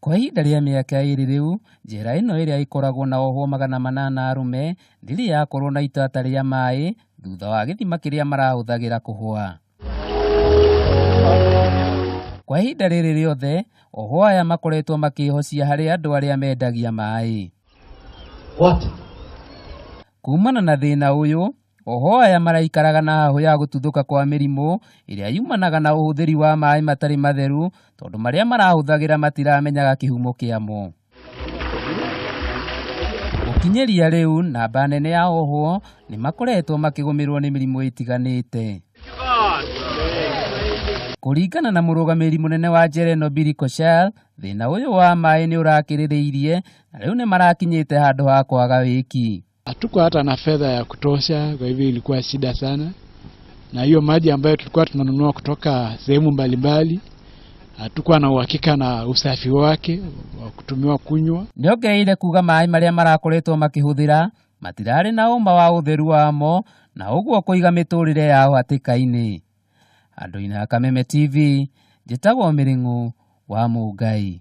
Kwa ihinda rĩa mĩaka 2 rĩu, njera ĩno ĩrĩa ĩkoragwo na ohwo 800 arũme ndĩrĩ yakorwo na itata rĩa maĩ thutha wa gĩthima kĩrĩa marahũthagĩra kũhũa. Kwa ihinda rĩrĩ rĩothe, ohwo aya makoretwo makĩhocia harĩ andũ arĩa mendagia maĩ. What? Kumana na thĩna ũyũ, ohwo aya maraikaraga na hahũ ya gũtuthũka kwa mĩrimũ ĩrĩa yumanaga na ũhũthĩri wa maĩ matarĩ matheru tondũ marĩa marahũthagĩra matiramenyaga kĩhumo kĩamo. Gũkinyĩria rĩu namba nene ya ohwo nĩ makoretwo makĩgũmĩrwo nĩ mĩrimũ ĩtiganĩte. Kũringana na mũrũgamĩrĩri mũnene wa njera ĩno Billy Koshal, thĩna ũyũ wa maĩ nĩ ũrakĩrĩrĩirie na rĩu nĩ marakinyĩte handũ ha kwaga wĩki. Hatukuwa hata na fedha ya kutosha, kwa hivyo ilikuwa shida sana, na hiyo maji ambayo tulikuwa tunanunua kutoka sehemu mbalimbali hatukuwa na uhakika na usafi wake wa kutumiwa kunywa. Nĩongereire kuga maĩ marĩa marakoretwo makĩhũthĩra matirarĩ na ũma wa ũtheru wamo na ũguo kũiga mĩtũrĩre yao hatĩka-inĩ. Andũ-inĩ a Kameme TV, njĩtagwo Mĩrĩng'ũ wa Mũngai.